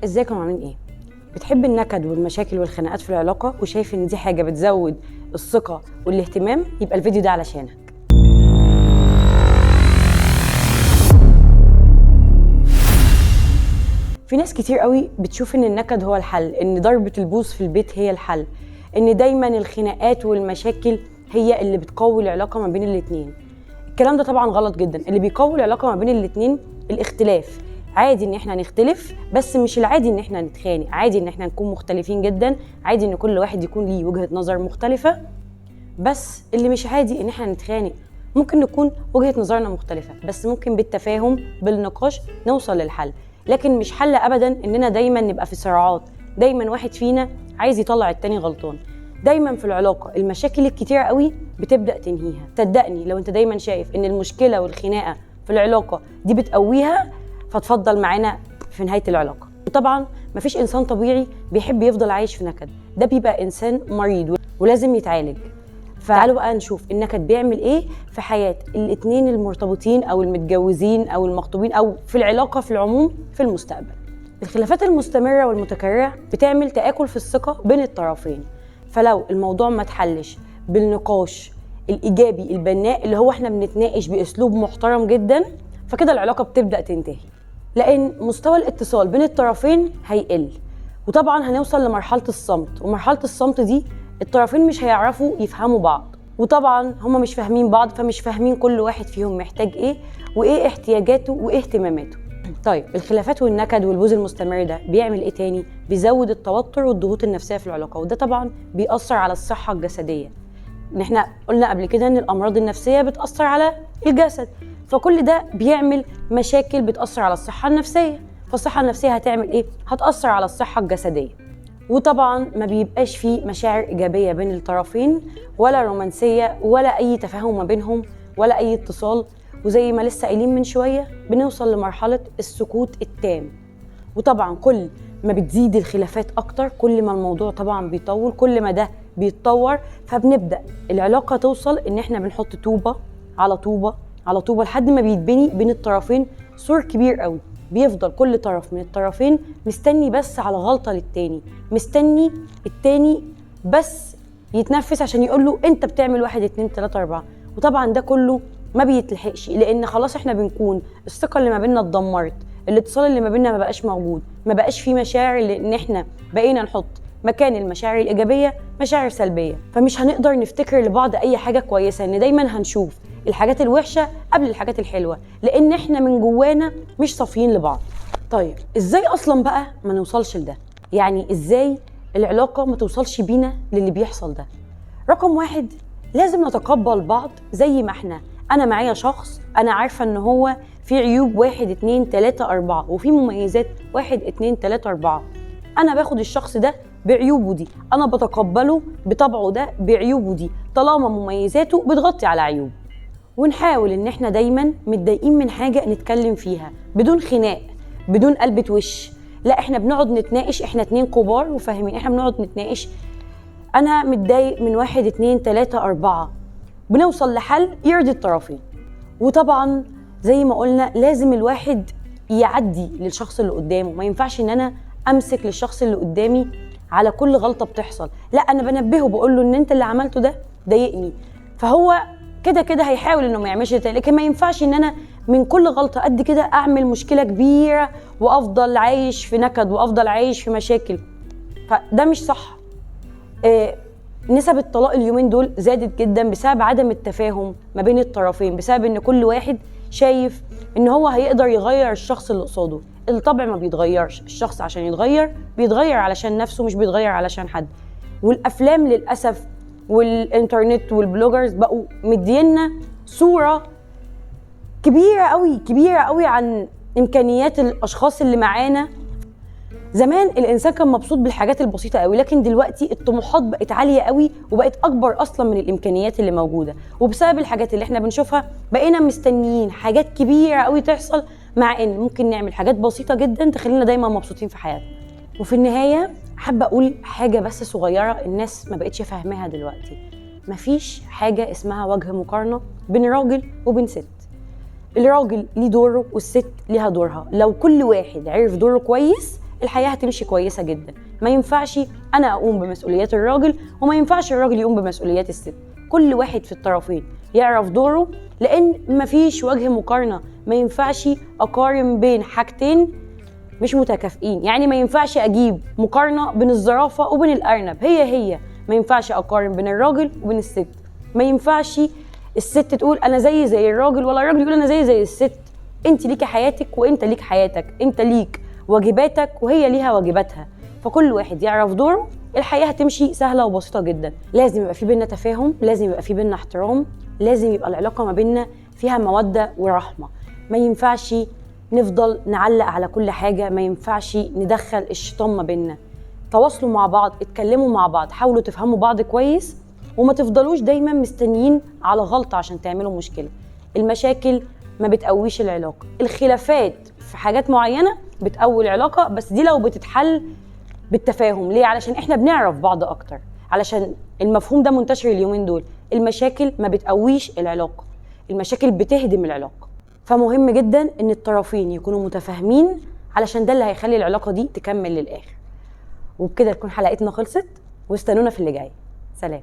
ازيكم عاملين ايه؟ بتحب النكد والمشاكل والخناقات في العلاقة وشايف ان دي حاجة بتزود الثقة والاهتمام؟ يبقى الفيديو ده علشانك. في ناس كتير قوي بتشوف ان النكد هو الحل، ان ضربة البوز في البيت هي الحل، ان دايما الخناقات والمشاكل هي اللي بتقوي العلاقة ما بين الاتنين. الكلام ده طبعا غلط جدا. اللي بيقوي العلاقة ما بين الاتنين الاختلاف. عادي ان احنا نختلف، بس مش العادي ان احنا نتخانق. عادي ان احنا نكون مختلفين جدا، عادي ان كل واحد يكون ليه وجهة نظر مختلفة، بس اللي مش عادي ان احنا نتخانق. ممكن نكون وجهة نظرنا مختلفة، بس ممكن بالتفاهم بالنقاش نوصل للحل. لكن مش حل ابدا اننا دايما نبقى في صراعات، دايما واحد فينا عايز يطلع التاني غلطان. دايما في العلاقة المشاكل الكتيرة قوي بتبدأ تنهيها. صدقني لو انت دايما شايف ان المشكلة والخناقة في العلاقة دي بتقويها، فتفضل معانا في نهاية العلاقة. وطبعا مفيش إنسان طبيعي بيحب يفضل عايش في نكد، ده بيبقى إنسان مريض ولازم يتعالج. فتعالوا بقى نشوف النكد بيعمل إيه في حياة الاتنين المرتبطين أو المتجوزين أو المخطوبين أو في العلاقة في العموم في المستقبل. الخلافات المستمرة والمتكررة بتعمل تآكل في الثقة بين الطرفين. فلو الموضوع ما اتحلش بالنقاش الإيجابي البناء اللي هو احنا بنتناقش بأسلوب محترم جدا، فكده العلاقة بتبدأ تنتهي، لأن مستوى الاتصال بين الطرفين هيقل، وطبعا هنوصل لمرحلة الصمت. ومرحلة الصمت دي الطرفين مش هيعرفوا يفهموا بعض، وطبعا هما مش فاهمين بعض، فمش فاهمين كل واحد فيهم محتاج ايه وايه احتياجاته وايه اهتماماته. طيب الخلافات والنكد والبوز المستمر ده بيعمل ايه تاني؟ بيزود التوتر والضغوط النفسية في العلاقة، وده طبعا بيأثر على الصحة الجسدية. ان احنا قلنا قبل كده ان الأمراض النفسية بتأثر على الجسد، فكل ده بيعمل مشاكل بتأثر على الصحة النفسية. فالصحة النفسية هتعمل ايه؟ هتأثر على الصحة الجسدية. وطبعا ما بيبقاش فيه مشاعر إيجابية بين الطرفين، ولا رومانسية، ولا أي تفاهم ما بينهم، ولا أي اتصال. وزي ما لسه قايلين من شوية بنوصل لمرحلة السكوت التام. وطبعا كل ما بتزيد الخلافات أكتر، كل ما الموضوع طبعا بيطول، كل ما ده بيتطور، فبنبدأ العلاقة توصل إن احنا بنحط طوبة على طوبة على طوبة لحد ما بيتبني بين الطرفين سور كبير قوي. بيفضل كل طرف من الطرفين مستني بس على غلطة للتاني، مستني التاني بس يتنفس عشان يقول له انت بتعمل 1 2 3 4. وطبعا ده كله ما بيتلحقش، لان خلاص احنا بنكون الثقة اللي ما بيننا اتدمرت، الاتصال اللي ما بيننا ما بقاش موجود، ما بقاش فيه مشاعر، لان احنا بقينا نحط مكان المشاعر الإيجابية مشاعر سلبية. فمش هنقدر نفتكر لبعض أي حاجة كويسة، إن دايما هنشوف الحاجات الوحشة قبل الحاجات الحلوة، لأن إحنا من جوانا مش صافيين لبعض. طيب إزاي أصلا بقى ما نوصلش لده؟ يعني إزاي العلاقة ما توصلش بينا للي بيحصل ده؟ رقم 1، لازم نتقبل بعض زي ما إحنا. أنا معايا شخص أنا عارفة إن هو في عيوب 1 2 3 4، وفي مميزات 1 2 3 4. أنا باخد الشخص ده بعيوبه دي، أنا بتقبله بطبعه ده بعيوبه دي، طالما مميزاته بتغطي على عيوبه. ونحاول إن إحنا دايماً متضايقين من حاجة نتكلم فيها بدون خناق، بدون قلبة وش. لا، إحنا بنقعد نتناقش، إحنا 2 كبار وفاهمين، إحنا بنقعد نتناقش. أنا متضايق من 1 2 3 4، بنوصل لحل يرضي الطرفين. وطبعاً زي ما قلنا لازم الواحد يعدي للشخص اللي قدامه، ما ينفعش إن أنا أمسك للشخص اللي قدامي على كل غلطة بتحصل. لا، أنا بنبهه، بقول له إن أنت اللي عملته ده ضايقني، فهو كده كده هيحاول إنه ما يعملش ده. لكن ما ينفعش إن أنا من كل غلطة قد كده أعمل مشكلة كبيرة وأفضل عايش في نكد وأفضل عايش في مشاكل، فده مش صح. نسب الطلاق اليومين دول زادت جدا بسبب عدم التفاهم ما بين الطرفين، بسبب إن كل واحد شايف إن هو هيقدر يغير الشخص اللي قصاده. الطبع ما بيتغيرش، الشخص عشان يتغير بيتغير علشان نفسه، مش بيتغير علشان حد. والأفلام للأسف والإنترنت وال bloggers بقوا مدينا صورة كبيرة قوي كبيرة قوي عن إمكانيات الأشخاص اللي معانا. زمان الإنسان كان مبسوط بالحاجات البسيطة قوي، لكن دلوقتي الطموحات بقت عالية قوي وبقت أكبر أصلا من الإمكانيات اللي موجودة. وبسبب الحاجات اللي احنا بنشوفها بقينا مستنيين حاجات كبيرة قوي تحصل، مع إن ممكن نعمل حاجات بسيطة جدا تخلينا دايما مبسوطين في حياتنا. وفي النهاية حابة أقول حاجة بس صغيرة الناس ما بقتش فاهماها دلوقتي. مفيش حاجة اسمها وجه مقارنة بين راجل وبين ست. الراجل ليه دوره والست ليها دورها. لو كل واحد عرف دوره كويس الحياة هتمشي كويسة جدا. ما ينفعش انا اقوم بمسؤوليات الراجل وما ينفعش الراجل يقوم بمسؤوليات الست، كل واحد في الطرفين يعرف دوره، لان مفيش وجه مقارنة. ما ينفعش اقارن بين حاجتين مش متكافئين، يعني ما ينفعش اجيب مقارنة بين الزرافه وبين الارنب، هي ما ينفعش اقارن بين الراجل وبين الست. ما ينفعش الست تقول انا زي الراجل، ولا الراجل يقول انا زي الست. انت ليكي حياتك وانت ليك حياتك، انت ليك واجباتك وهي ليها واجباتها، فكل واحد يعرف دوره، الحياة هتمشي سهلة وبسيطة جدا. لازم يبقى في بينا تفاهم، لازم يبقى في بينا احترام، لازم يبقى العلاقة ما بينا فيها موده ورحمة. ما ينفعش نفضل نعلق على كل حاجة، ما ينفعش ندخل الشيطان ما بينا. تواصلوا مع بعض، اتكلموا مع بعض، حاولوا تفهموا بعض كويس، وما تفضلوش دايما مستنيين على غلطه عشان تعملوا مشكلة. المشاكل ما بتقويش العلاقة، الخلافات في حاجات معينة بتقوي العلاقة، بس دي لو بتتحل بالتفاهم. ليه؟ علشان احنا بنعرف بعض اكتر، علشان المفهوم ده منتشر اليومين دول. المشاكل ما بتقويش العلاقة، المشاكل بتهدم العلاقة. فمهم جدا ان الطرفين يكونوا متفاهمين، علشان ده اللي هيخلي العلاقة دي تكمل للاخر. وبكده تكون حلقتنا خلصت، واستنونا في اللي جاي. سلام.